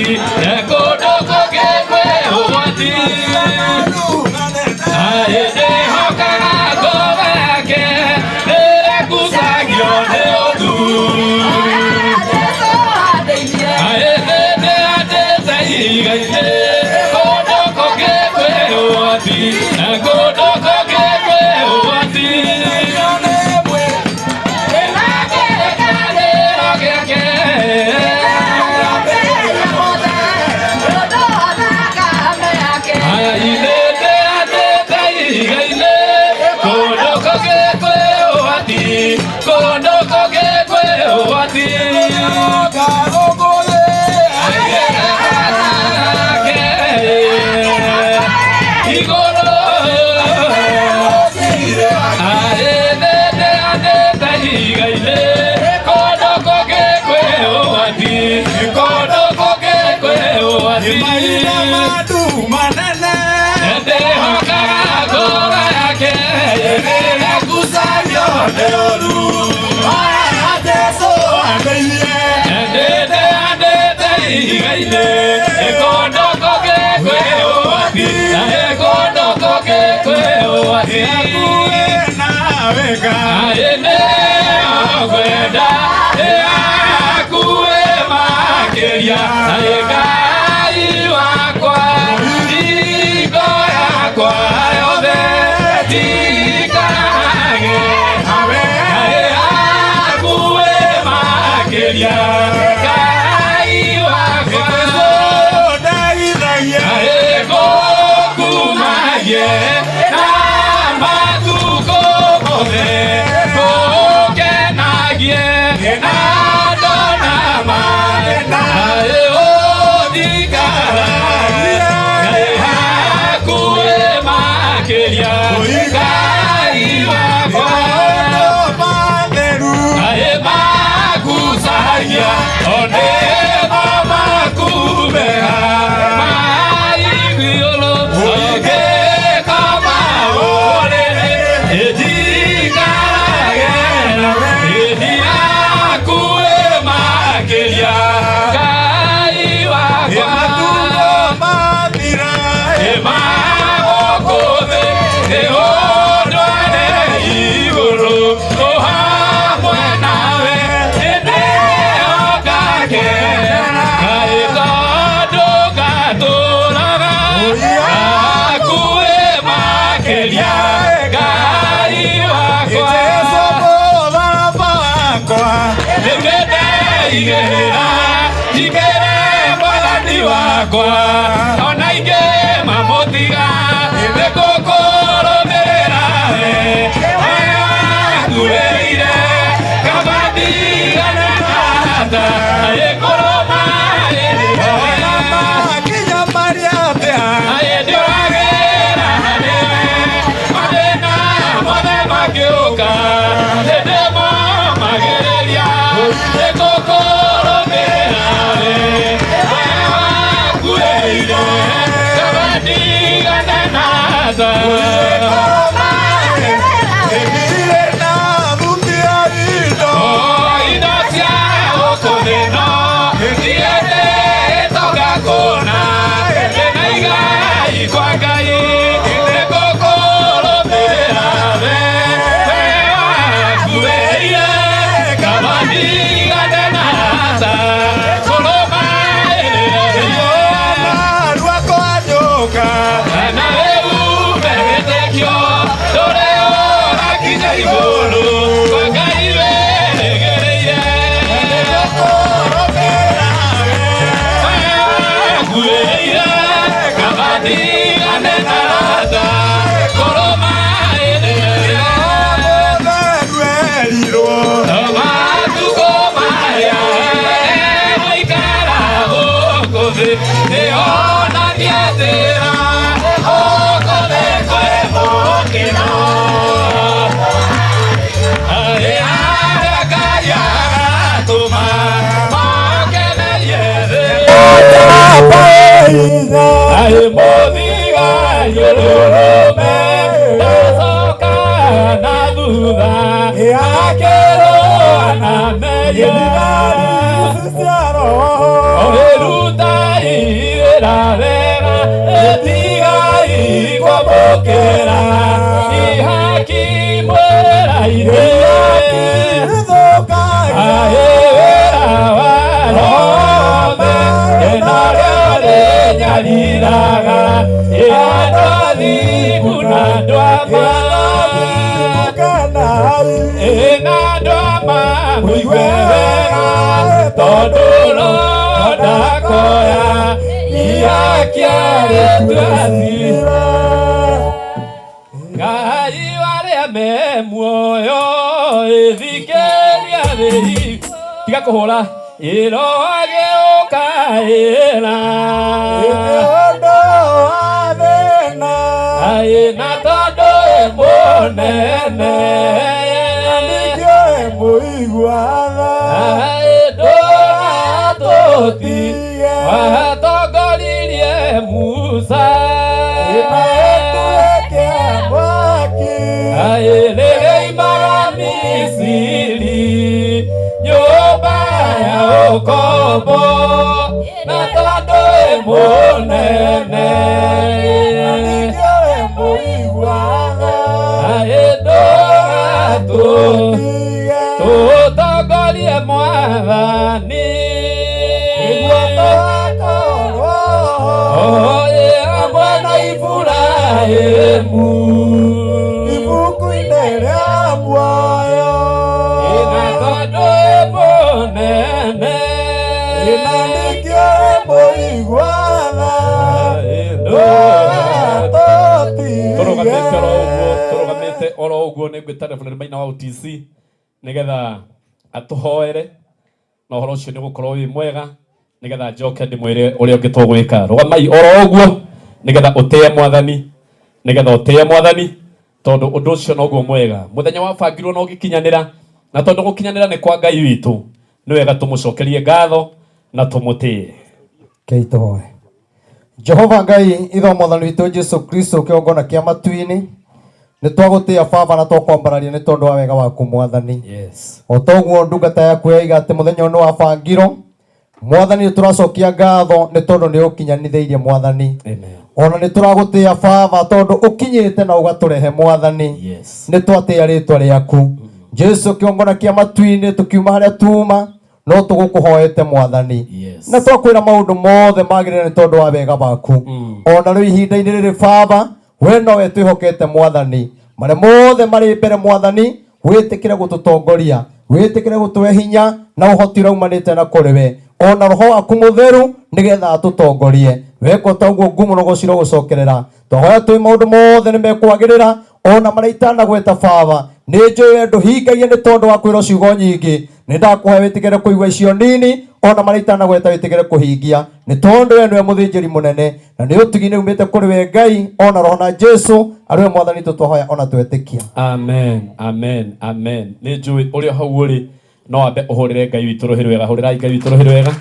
ũgwati, kũndũ kũngĩ kwĩ ũgwati. Ndĩhokaga ngoro yake rĩrĩa ngucagio nĩ ũru. Ndĩhandĩte ihiga-inĩ, kũndũ kũngĩ kwĩ ũgwati, kũndũ kũngĩ kwĩ ũgwati. Ĩna kĩrĩkanĩro gĩake. Ndĩhandĩte ihiga-inĩ, kũndũ kũngĩ kwĩ ũgwati, kũndũ kũngĩ kwĩ ũgwati. Igũrũ ndĩhandĩte ihiga-inĩ, kũndũ kũngĩ kwĩ ũgwati, kũndũ kũngĩ kwĩ ũgwati. Ndĩhokaga ngoro yake rĩrĩa ngucagio nĩ ũru. Ndĩhandĩte ihiga-inĩ, kũndũ kũngĩ kwĩ ũgwati, kũndũ kũngĩ kwĩ ũgwati. Nĩngwenda akuĩ makĩria, Ngai wakwa, hingo yakwa yothe ndikarage akuĩ makĩria, Ngai wakwa. Ngũkumagie na matukũ mothe, ngũkenagie na ndona ũndikaragie hakuhĩ makĩria, Ngai wakwa. Magucagia onemo makumega maigũrũ ũngĩkoma ũrĩrĩ njikarage nawe hakuhĩ makĩria, Ngai wakwa. Magũkũ thĩ ũndware igũrũ o hamwe nawe ndĩhokage Ngai, tondũ ngatũraga hakuhĩ makĩria, Ngai wakwa. Rĩu nĩndeigĩrĩra njikĩre Mwathani wakwa, ona ingĩ mamũtiga nĩngũkũrũmĩrĩra we, we wanguĩrĩire kaba ndigane na tha ĩkũrũmanĩrĩra. Ndĩragĩra nĩwe mathĩna mothe mangĩũka, nĩndĩmomagĩrĩria nĩngũkũrũmĩrĩra we, we wanguĩrĩire kaba ndigane na tha. Indo cia gũkũ thĩ no ndiendete ngakũna, ndĩna igai kwa Ngai nĩngũkũrũmĩrĩra we, we wanguĩrĩire kaba ndigane na tha kũrũmanĩrĩra. Na rĩu wĩtĩkio ndũrĩ ũrakinya igũrũ kwa Ngai wĩrĩgĩrĩire. Wanguĩrĩire kaba ndigane na tha kũrũmanĩrĩra. Matukũ maya egũikara gũkũ thĩ nĩonanie njĩra gũkũ thĩ kwĩ mũtino. Arĩa Ngai agatũma mokenerie thĩ. Mũthigari ũrũme ndacoka na thutha akĩrũa na mehia. Ĩruta Ngai wĩra wega, ĩtigai kwamũkĩra ihaki mwĩra-inĩ. Aĩ wĩra wa rome ĩnarĩo rĩnyariraga ĩ andũ athingu na andũ a ma ĩ na andũ a ma mũigue wega tondũ no ndakoya ihaki arĩtua Ngai warĩa me muoyo ĩthikĩria rĩi tiga kũhũra ĩroagĩũkaĩra Aĩ na tondũ ĩ mũnene Aĩ ndũgatũti watongoririe Musa Aĩ rĩrĩa imaga Misiri nyũmba ya ũkombo na tondũ ĩ mũnene Aĩ ndũgatũ tũtongorie mwathani Oye hamwe na Iburahĩmu Ibuku-inĩ rĩa muoyo Ĩna tondũ ĩ mũnene Ĩna nĩkĩo ĩmũiguaga Tũrũgamĩte oro ũguo tũrũgamĩte oro ũguo nĩ ngwĩta Reverend Maina wa OTC nĩgetha atũhoere na ũhoro ũcio nĩ ũgũkorwo wĩ mwega nĩgetha njoke ndĩmwĩre ũrĩa ũngĩ tũgwĩka. Rũgamai oro ũguo nĩgetha ũtĩe mwathani nĩgetha ũtĩe mwathani tondũ ũndũ ũcio noguo mwega. Mũthenya wabangirwo na ũgĩkinyanĩra na tondũ gũkinyanĩra nĩ kwa Ngai witũ nĩ wega tũmũcokerie ngatho na tũmũtĩe. Kei tũhoe. Jehova Ngai ithe wa mwathani witũ Jesu Kristo kĩgongona kĩa matu-inĩ nĩ twagũtĩa baba na twakwambararia nĩ tondũ wa wega waku mwathani. Yes. O toguo ndungata yaku yoiga atĩ mũthenya ũyũ nĩ wabangirwo mwathani nĩ tũracokia ngatho nĩ tondũ nĩ ũkinyanithĩirie mwathani. Amen. Ona nĩ tũragũtĩa baba tondũ ũkinyĩte na ũgatũrehe mwathani. Yes. Nĩ twatĩa rĩtwa rĩaku Jesu kĩgongona kĩa matu-inĩ tũkiuma harĩa tuma no tũgũkũhoete mwathani. Yes. Na twakwĩra maũndũ mothe magĩrĩire nĩ tondũ wa wega waku. Ona rĩu ihinda-inĩ rĩrĩ baba we nowe twĩhokete mwathani marĩa mothe marĩ mbere mwathani wĩtĩkĩre gũtũtongoria wĩtĩkĩre gũtũhe hinya na ũhoti ũrĩa umanĩte na kũrĩ we ona roho waku mũtheru nĩgetha atũtongorie weka ta ũguo ngumo na ũgocirwo gũcokerera twahoya twĩ maũndũ mothe nĩ mekwagĩrĩra ona marĩa itanagweta baba nĩ njũĩ we ndũhingagia nĩ tondũ wa kwĩrwo ciugo nyingĩ nĩ ndakũhe wĩtĩkĩre kũigua icio nini ona marĩa itanagweta wĩtĩkĩre kũhingia nĩ tondũ we nĩwe mũthĩnjĩri mũnene na nĩ ũtugi nĩ umĩte kũrĩ we Ngai ona roho na Jesu arĩ we mwathani witũ twahoya ona twetĩkia. Amen, amen, amen. Nĩ njũĩ ũrĩa hau ũrĩ no wambe ũhũrĩre Ngai witũ rũhĩ rwega. Hũrĩrai Ngai witũ rũhĩ rwega.